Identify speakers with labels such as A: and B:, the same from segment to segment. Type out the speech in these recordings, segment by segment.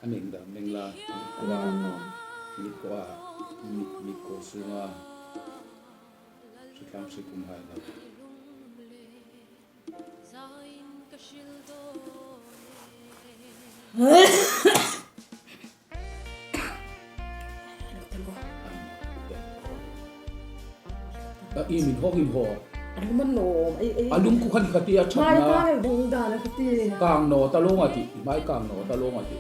A: A meng dah meng la, mit kawh a, mit kawh a, mit mit kawh chunga hritlang hri kum hai lo. I min hawk in haw. A lung ku khan khati a that na. Kang no ta long a ti. Mai kang no ta long a ti.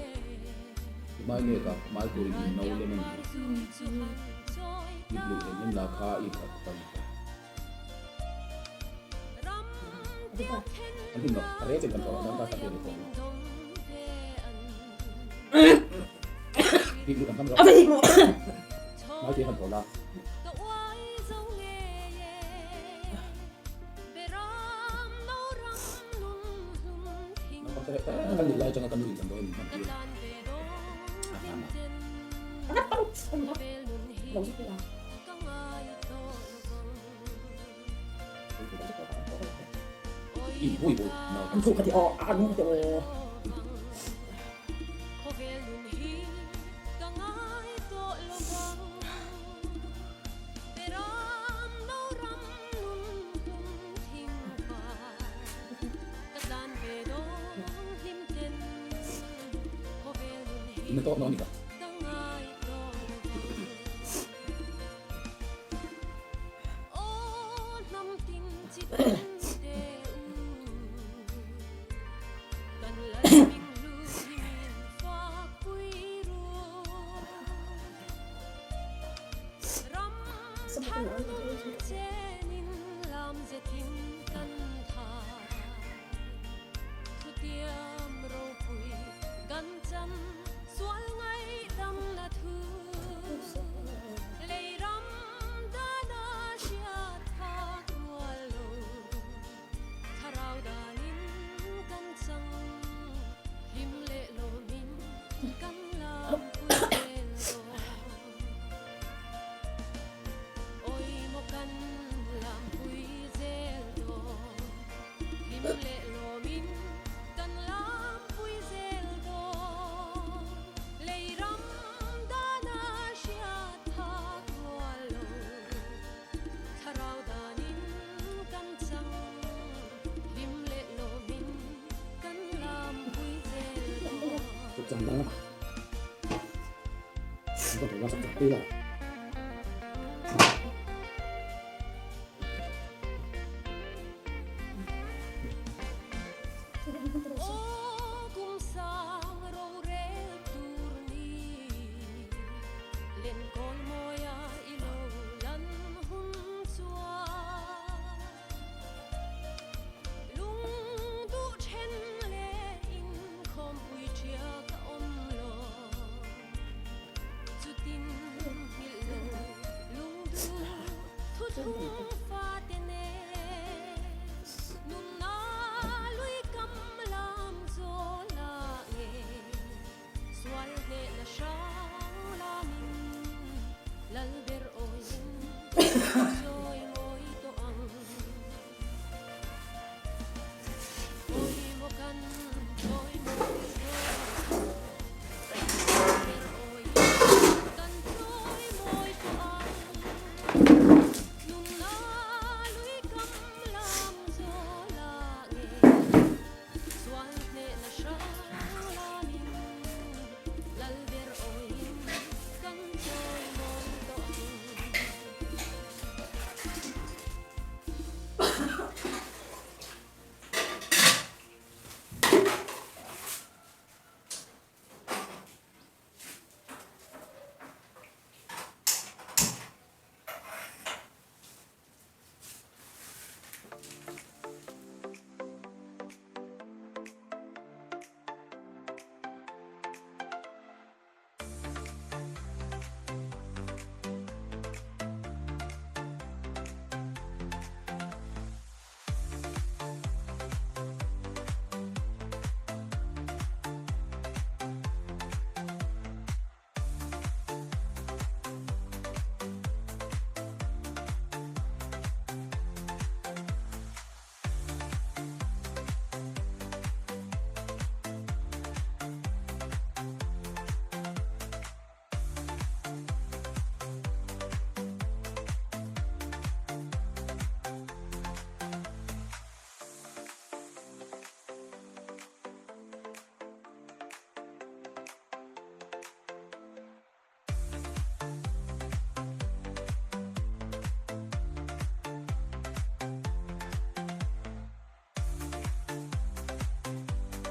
A: Mai ne ka mai ko in no le man. I blu le nem la kha i khat ta. An him lo. A re chen kan ko dan ta ta pe ko. Bik lu kan tam ro. Mai te kan ko la. Kan nih lai changa kan nu in kan do in man ti.
B: An thu kha ti aw a nu ti aw.
A: Na to no ni ka.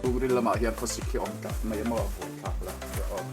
A: Chhungril lamah hian khawsik hi a awm tlat mai a maw buaithlak la aw.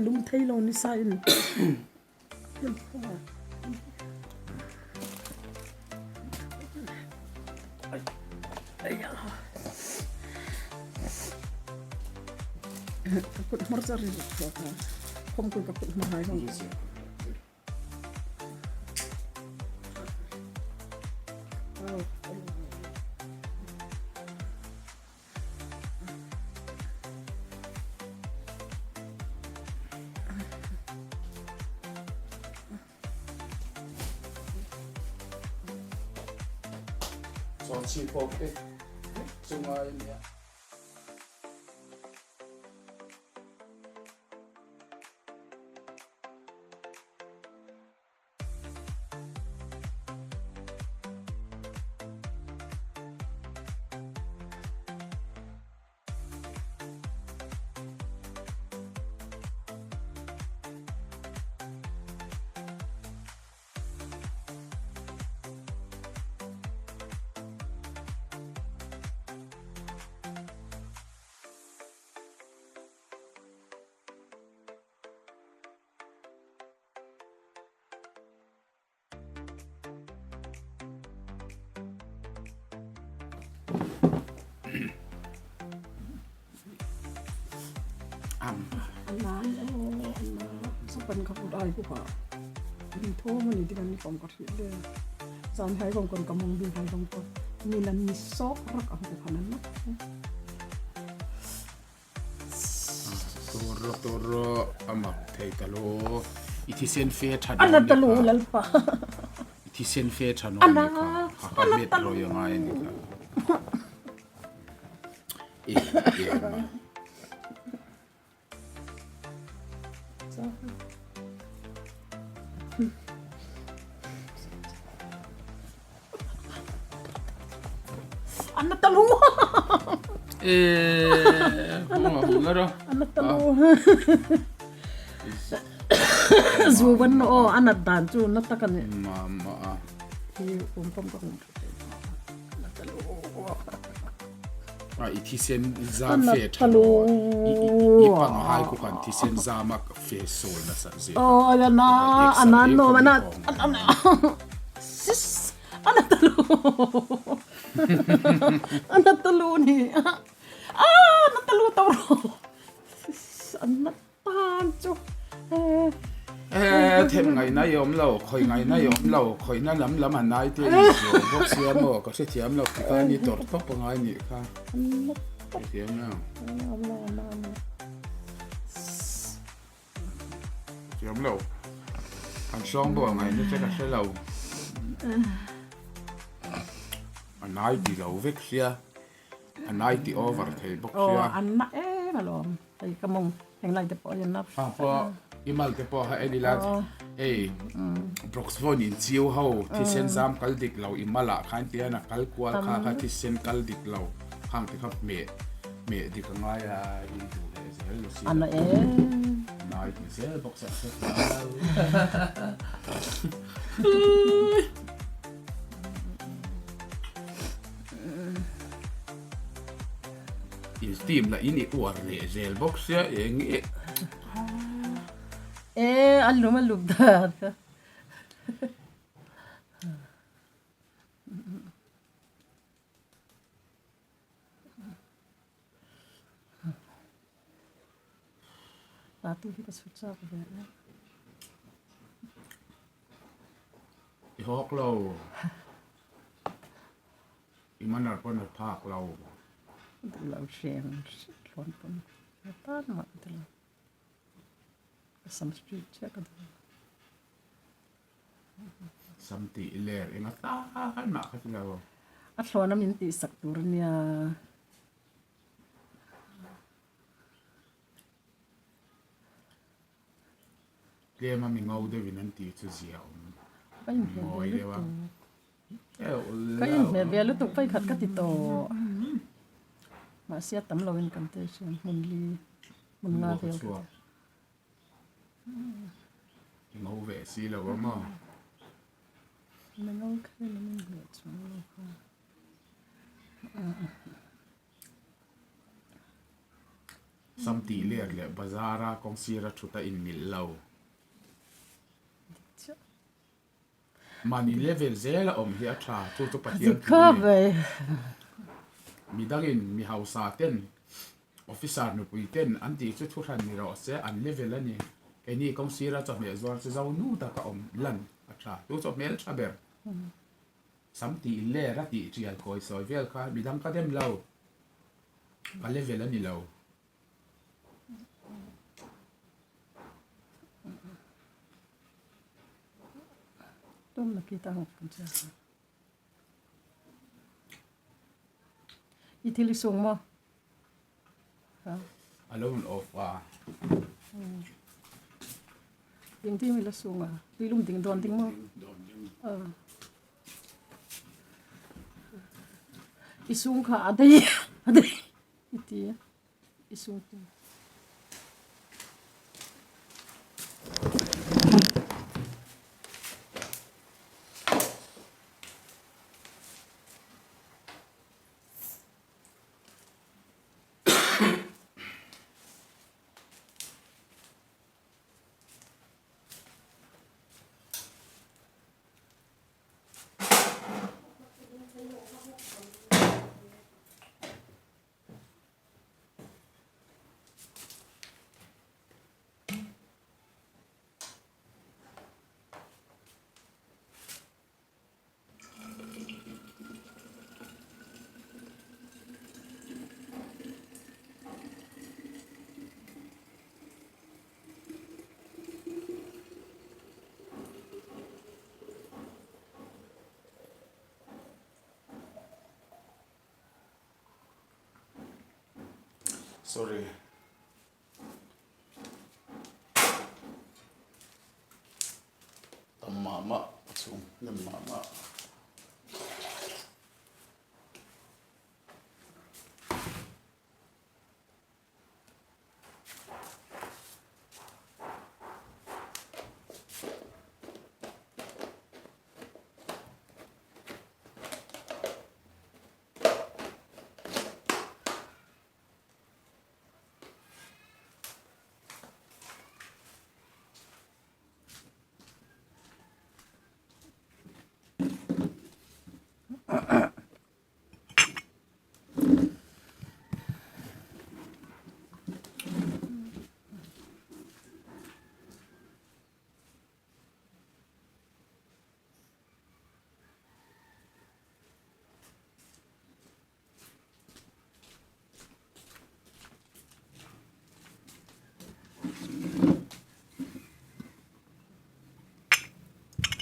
B: Lung thei lo ni sa in. Ka kut hmar cha ri ka khom kul ka kut hmar hai hong.
A: Chawnchhi pawh khi chungai nia. Tawrh tawrh a mak thei ta lo i thisen fe tha dawn
B: Ana ta lo lalpa
A: i thisen fe tha dawn ni kha kha kha met rawi a ngai a ni kha e e ma
B: An ta lu.
A: Eh,
B: An ta lu. Zu ban no aw a nat dan chu na tak a ni.
A: Ma ma a.
B: Thi um pawm ka hmu tha thei. An ta lu.
A: A i thisen zam fe tha lo. I i pang hai ku kan thisen zam a fe sol na sa ze.
B: Oh ala na ana no ana ana. Sis ana ta lu. Ana ta lu ni. Ah ana ta lu tawh rawh. Sis ana Tan chu
A: Eh, them ngaihna i awm lo, khawi ngaihna i awm lo, khawihna lam lam a nai te i zuam bawk sia maw, ka hrethiam lo ti kha ni tawrh tawp a ngai nih kha, hrethiam lo. Hrethiam lo, kan sawng bawk a ngaihna che ka hre lo. A nai ti lo vek sia, a nai ti over thei bawk sia.
B: Aw, an na em alawm. Hei ka mawng heng lai te pawh hian a
A: Ah pawh i mal te pawh ha en ila hei Broxphone in chiu ho thisen zam kal dik lo i mal ah khan tihian a kal kual kha kha thisen kal dik lo khang te kha hmeh hmeh dik a ngai a i duh leh zel lo si
B: Ana e
A: nai ti zel bawk sak sak In team lah in i uar leh zel bawk sia eng nge.
B: E a lum a lup dan kha. Tatu hi ka chhut chak ve a.
A: I hawk lo. I manner pawn a phak lo.
B: Duh lo hreng thlawn pawn a tan mah ka ti lo. Ka sam street chiah ka duh lo.
A: Sam tih ler eng a tan mah ka ti lo.
B: A thlawn a min tih sak tur a nia.
A: Tlem a mi ngo deuh in an tih chu zia awm. Mawi deuh a.
B: Ka inhmeh ve lutuk phei khat ka ti tawh. Mahse a tam loin kan te hriam hmun li hmun nga vel ka ti.
A: Ngo ve si lo a maw?
B: Na ngo kha in inhmeh chuang lo kha.
A: Sam tih let leh bazar a kawng sir a thut a inmilh lo. Mahni level zel a awm hi a tha, chu chu Pathian thu a ni. Midangin mi hausa ten, officer nupui ten an tih chu thuhran ni rawh se, an level a ni. Keini kawng sira chawhmeh zuar chu zo nu taka awm lan a tha, chu chu hmel tha ber. Sam tih ler a tih tial kawi sawi vel kha midang ka dem lo, ka level a ni lo.
B: I thil i sung maw?
A: A lo in off a.
B: Ding ding i la sung a. Tui lum ding dawn ding maw? I sung kha a dei a dei i ti i sung ti.
A: Sorry. Tam mah mah a chhung hnem mah mah.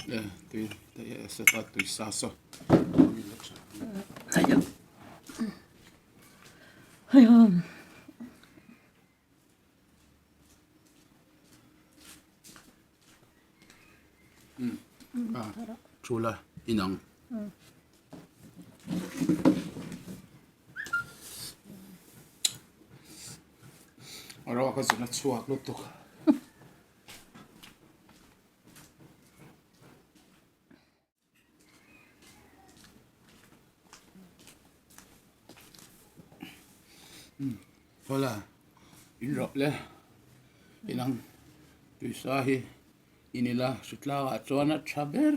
A: Le tui te seta tui sa saw. Chula inang. A ro ka zun a chhuak lutuk. Hola in rawh le inang tuisa hi inila hritlak ah chuan a tha ber.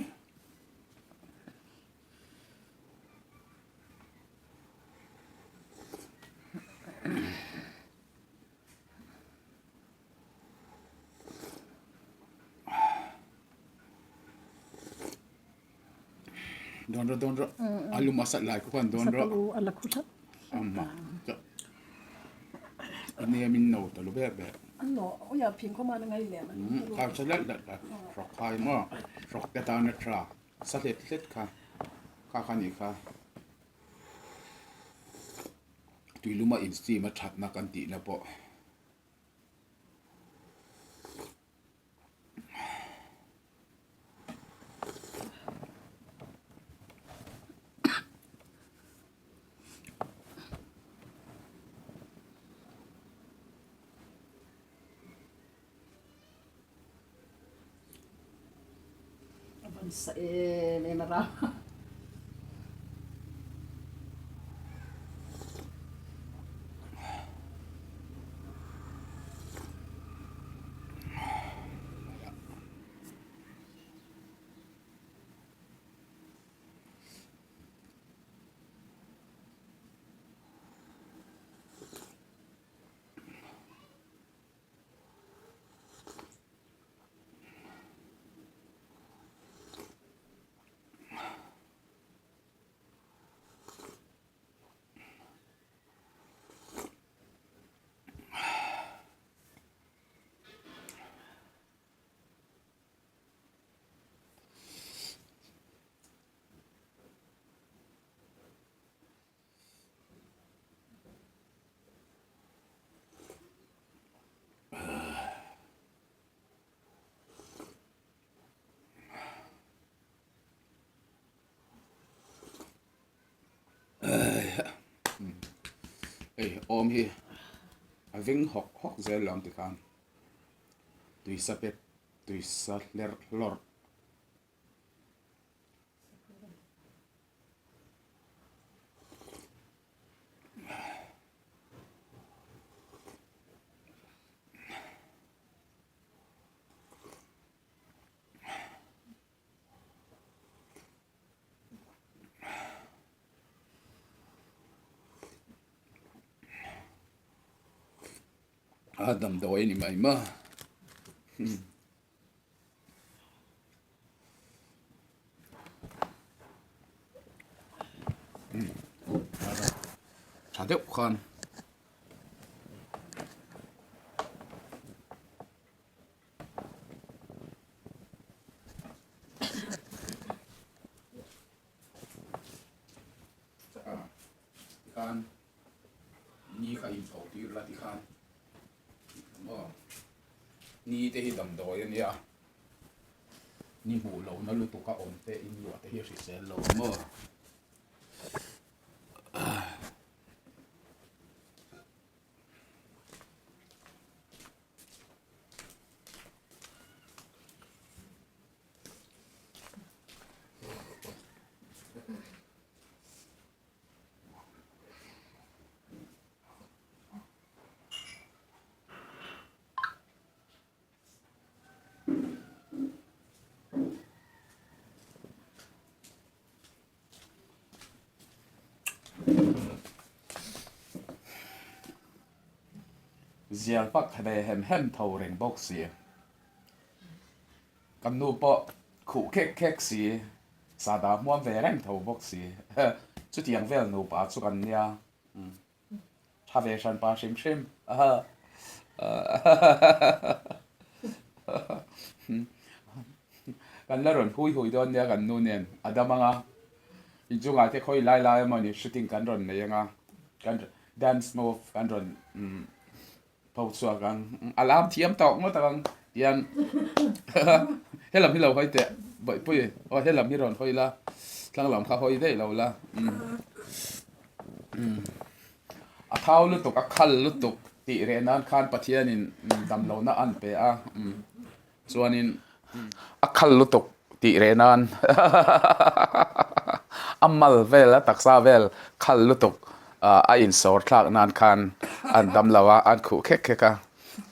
A: Dawn rawh dawn rawh a lum a sat lai kha khan dawn rawh amma a nem in no ta lu ber ber kha sa lat lat kha hrawk khai maw hrawk te tan a tha sa hlet hlet kha kha kha nih kha. Tuiluma in steam a thatna kan tihna pawh
B: A van sa em em a ra.
A: Hei awm hi a veng hawk hawk zel lo ang tikhan tuisa pep tuisa hlerh hlawrh. A damdawi a ni mai maw. Tha deuh khan tikhan ni kha inchho tir la tikhan maw ni te hi damdawi a nia. Ni hmuh lohna lutuk a awm te in luah te hi a hrisel lo ang maw? Zial pak ve hem hem tho reng bawk si. Kan nu pawh khuh khek khek si, sada hmuam ve reng tho bawk si. Chutiang vel nupa chu kan nia. Tha ve hran pa hrim hrim. Kan la rawn hui hui dawn nia kan nu nen a dam ang a, inchungah te khawi lai lai emaw ni shooting kan rawn nei ang a, kan dance move kan rawn pho chhuak ang, a lam thiam tawh ngawt ang tian helam hi lo hawi teh bawihpui aw helam hi rawn hawi la thlang lam kha hawi daih lo la A thau lutuk, a khal lutuk tih reh nan khan Pathianin damlohna an pe a, chuanin a khal lutuk tih reh nan a mal vel, a taksa vel khal lutuk a insawr thlak nan khan an damlo a, an khuh khek khek a,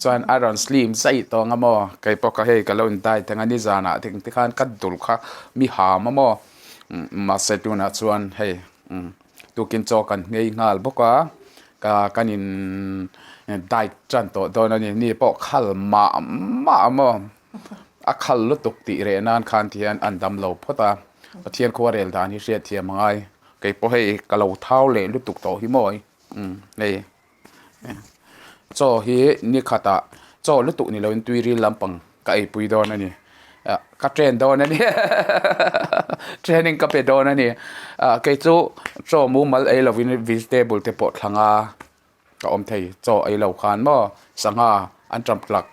A: chuan a rawn slim zai tawng a maw, kei pawh ka hei ka lo indai theng a, nizanah te khan ka dul kha mi ham a maw, mahse tunah chuan hei. Tukin chaw kan nghei nghal bawk a, ka kan in diet tan tawh dawn a ni, ni pawh khal mah mah a maw, a khal lutuk tih reh nan khan ti hian an dam lo phawt a, Pathian khua rel dan hi hriat thiam a ngai, kei pawh hei ka lo thau leh lutuk tawh hi maw umm hei chaw hi ni khatah chaw lutuk ni loin tuiril lampang ka eipui dawn a ni ka train dawn a ni training ka pe dawn a ni kei chu chaw mumal ei lovin vegetable te pawh thlang a ka awm thei chaw ei lo khan maw sangha an ṭap tlak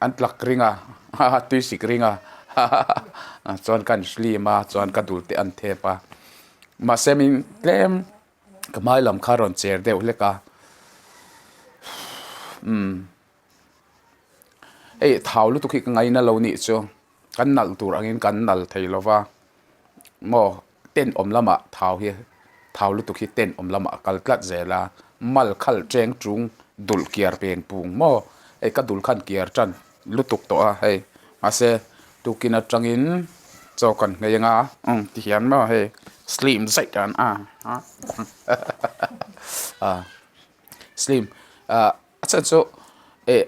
A: an tlak ring a tuisik ring a chuan ka slim a chuan ka dul te an thep a mahse min tlem. Ka hmai lam kha rawn cher deuh hlek a umm hei thau lutuk hi ka ngaina lo nih chu kan nalh tur angin kan nal thei lo va maw tenawm lamah thau hi thau lutuk hi tenawm lamah a kal tlat zel a mal khal cheng chung dul kiar peng pung maw hei ka dul khan kiar tan lutuk tawh a hei mahse tukin atangin chaw kan nghei anga umm ti hian maw hei slim zaih tan a a slim ah a chhan chu eh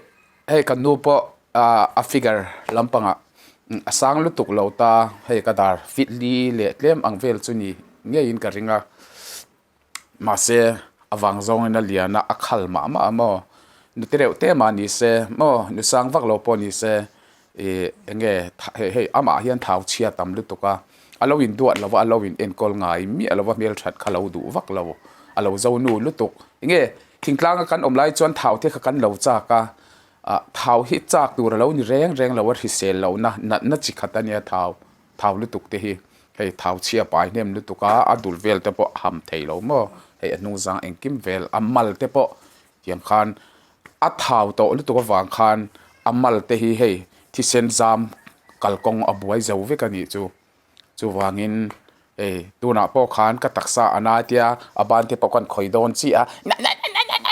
A: hei kan nu pawh ah a figure lampangah a sang lutuk lo ta hei ka dar fit li leh tlem ang vel chu ni ngeiin ka ring a. Mahse, a vang zawngin a lian a, a khal mah mah a maw? Nu te reuh te mah ni se maw? Nu sang vak lo pawh ni se ih eng nge hei hei amah hian thau chhia tam lutuk a, a lo induat lo va, a lo in enkawl ngai miah lo va, hmelthat kha lo duh vak lo, a lo zo nu lutuk. Eng nge thingtlanga kan awm lai chuan thau te kha kan lo chak a, ah thau hi chak tur a lo ni reng reng lo a, hrisel lohna natna chi khat a nia thau. Thau lutuk te hi hei thau chhia pai hnem lutuk a, a dul vel te pawh a ham thei lo maw, hei a hnung zang engkim vel a mal te pawh tiang khan a thau tawh lutuk avang khan a mal te hi hei thisen zam kalkawng a buai zo vek a nih chu, chuvangin hei tunah pawh khan ka taksa a na tia a ban te pawh khan khawi dawn chiah a na na na na na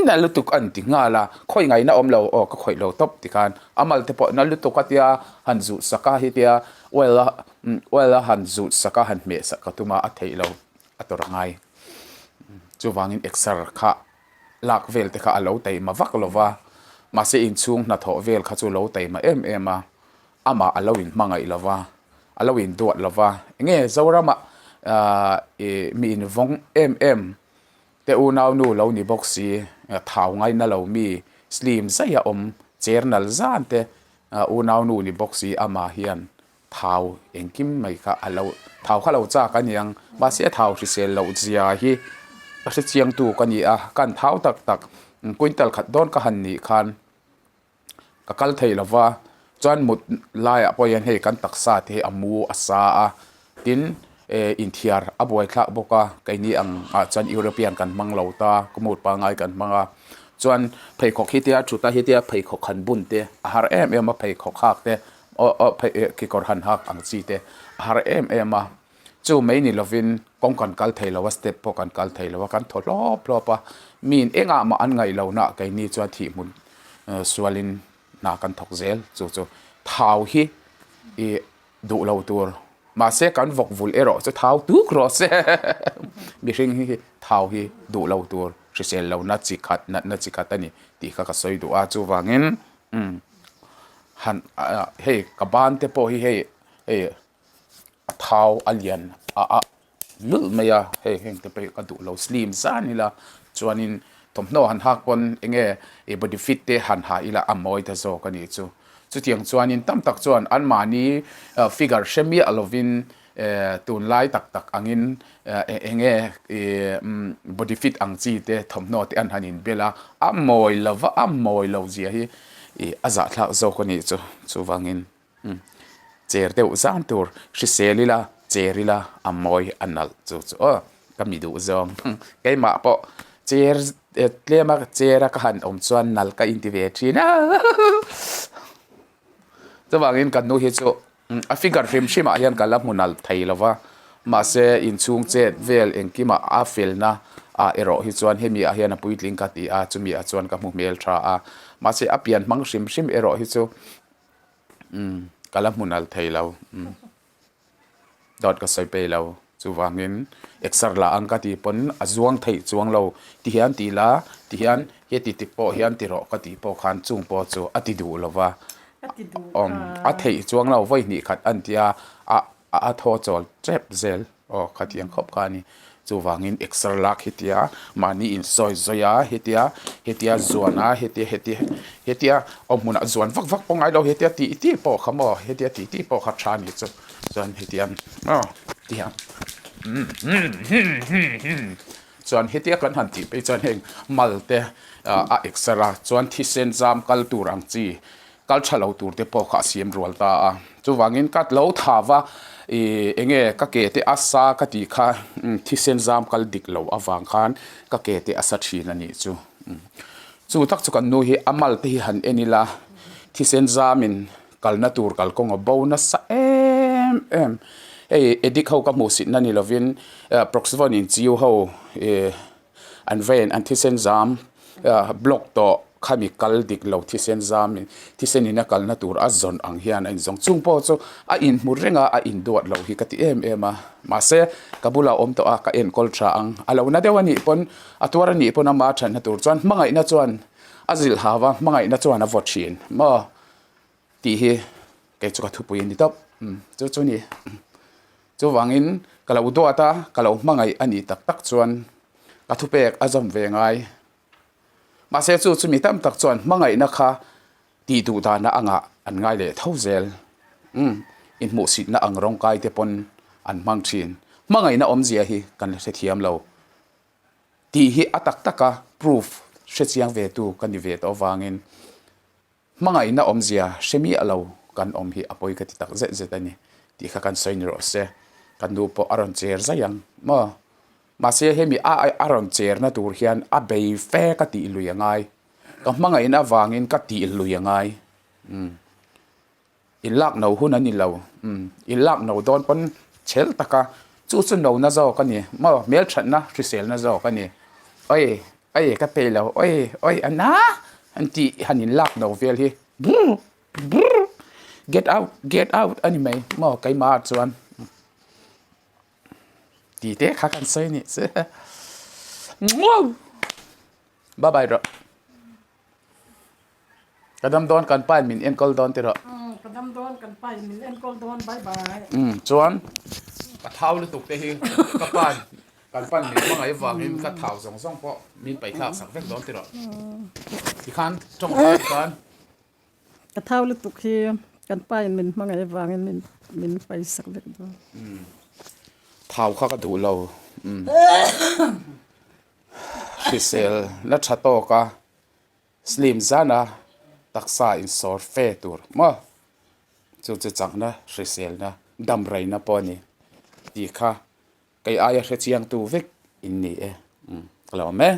A: na lutuk a ni ti nghal a, khawi ngaihna awm lo aw ka khawih lo tawp tikhan a mal te pawh na lutuk a tia han zuh sak a hetia oil a oil a han zuh sak a han hmeh sak a tum a a theih lo a tawrh a ngai chuvangin exer kha lak vel te kha a lo taima vak lo va mahse inchhung hnathawh vel kha chu lo taima em em a amah a lo inhmangaih lo va a lo induat lo va enge Zoramah ahh ih mi invawng em em. Te unau nu lo ni bawk si, thau ngaina lo mi slim zaih a awm, cher nal zan te unau nu ni bawk si amah hian thau engkim mai kha a lo thau kha lo chak a niang mahse a thau hrisel loh zia hi a hre chiang tu ka ni a, kan thau tak tak quintal khat dawn ka han nih khan. Ka kal thei lo va, chuan mut laiah pawh hian hei kan taksa te hi a mu a sa a, tin eh inthiar a buai thlak bawk a, keini ang ah chuan European kan hmang lo ta, commode pangngai kan hmang a, chuan pheikhawk hi tia thut a hetia pheikhawk han bun te a har em em a, pheikhawk hak te aw aw phei eh kekawr han hak ang chi te a har em em a, chu mai ni lovin kawng kan kal thei lo a, step pawh kan kal thei lo a, kan thaw hlawp hlawp a, miin engah mah an ngaih lohna keini chuan thih hmun Sualin hna kan thawk zel chu chu thau hi ih duh lo tur mahse kan vawk vul erawh chu thau tuk rawh se mihring hi thau hi duh lo tur hrisel lohna chi khat natna chi khat a ni tih kha ka sawi duh a chuvangin umm han hei ka ban te pawh hi hei hei. a thau a lian a a lulh mai a hei heng te pawh hi ka duh lo slim zan ila chuanin thawmhnaw han hak pawn eng nge ih body fit te han ha ila a mawi ta zawk a nih chu. Chutiang chuanin tam tak chuan anmahni figure hre miah lovin tunlai tak tak angin eng nge body fit ang chi te thawmhnaw te an han inbel a, a mawi lo va, a mawi lo zia hi a zahthlak zawk a nih chu. Chuvangin cher deuh zan tur hrisel ila cher ila a mawi a nalh chu chu aw ka mi duh zawng keimah pawh cher tlem a cher a ka han awm chuan nalh ka inti ve thin a chuvangin kan nu hi chu a figure hrim hrim ah hian ka la hmu nalh thei lo va mahse inchhung chet vel engkimah a felna ah erawh hi chuan hemi ah hian a puitling ka ti a chumi ah chuan ka hmu hmel tha a mahse a pian hmang hrim hrim erawh hi chu. Umm ka la hmun al thei lo umm dawt ka sawi pei lo chuvangin exer la ang ka tih pawn a zuang theih chuang lo ti hian ti la ti hian heti ti pawh hian ti rawh ka tih pawh khan chung pawh chu a ti duh lo va umm a theih chuang lo vawi hnih khat a ni tia a a thaw chawl tep zel. Aw khatiang khawp kha a ni. Chuvangin exer lak hetia mahni insawi zawi a, hetia hetia zuan a, hetia hetia hetia aw hmunah zuan vak vak pawh ngai lo hetia tih tih pawh kha maw hetia tih tih pawh kha tha a ni chu. Chuan hetiang aw tiang chuan hetia kan han tih phei chuan heng mal te a exer a chuan thisen zam kal tur ang chi kal tha lo tur te pawh kha a siam rual ta a chuvangin ka lo tha va ih eng nge ka ke te a sa ka tih kha thisen zam kal dik lo avang khan ka ke te a sa thin a nih chu chu tak chu kan nu hi a mal te hi han en ila thisen zamin kalna tur kalkawng a bo nasa em em hei addict ho ka hmuh sitna ni lovin proxivon in chiu ho ih An vein an thisen zam block tawh khami kal dik lo thisen zam in thisen in a kalna tur a zawn ang hian a inzawng. Chung pawh chu a inhmu reng a, a induat lo hi ka ti em em a. Mahse, ka bulah awm tawh a, ka enkawl tha ang. A lo na deuh a nih pawn, a tuar a nih pawn ama thatna tur chuan hmangaihna chuan a zilh hau a, hmangaihna chuan a vaw thin maw tih hi kei chu ka thupui a ni tawp. Chu chu ni. Chuvangin ka lo duat a, ka lo hmangaih a nih tak tak chuan ka thupek a zawm ve ngai. Mahse chu chu mi tam tak chuan hmangaihna kha tih duh dana angah an ngai leh tho zel. Umm, inhmuhsitna ang rawng kai te pawn an hmang thin. Hmangaihna awmzia hi kan la hrethiam lo. Tih hi a tak taka proof hrechiang ve tu ka ni ve tawh avangin Hmangaihna awmzia hre miah lo kan awm hi a pawi ka ti tak zet zet a ni tih kha kan sawi ni rawh se. Kan nu pawh a rawn cher zai ang maw? Mahse hemi a a rawn cherna tur hian a bei fe ka tih lui a ngai. Ka hmangaihna avangin ka tih lui a ngai. Umm. In lak no hun a ni lo. Umm. In lak no dawn pawn chhel taka chu chu no na zawk a ni maw? Hmelthatna hriselna zawk a ni. Oi! Oi ka pe lo oi oi a na an tih han in lak no vel hi brr brr get out get out a ni mai maw keimah ah chuan tih te kha kan sawi anih chu bye bye rawh. Ka dam dawn kan pa in min enkawl dawn tiraw.
B: Ka dam dawn kan pa in min enkawl dawn bye bye.
A: Umm chuan ka thau lutuk te hi ka pa in kan pan min hmangaih avangin ka thau zawng zawng pawh min paih thlak sak vek dawn tiraw. Tikhan tawng ah khan.
B: Ka thau lutuk hi kan pa in min hmangaih avangin min min paih sak vek dawn.
A: Umm thau kha ka duh lo umm hrisel la tha tawk a. Slim zana taksa insawr fe tur maw chu chu chakna hriselna damraina pawh a ni tih kha kei aia hrechiangtu vek in ni e ka lo awm e.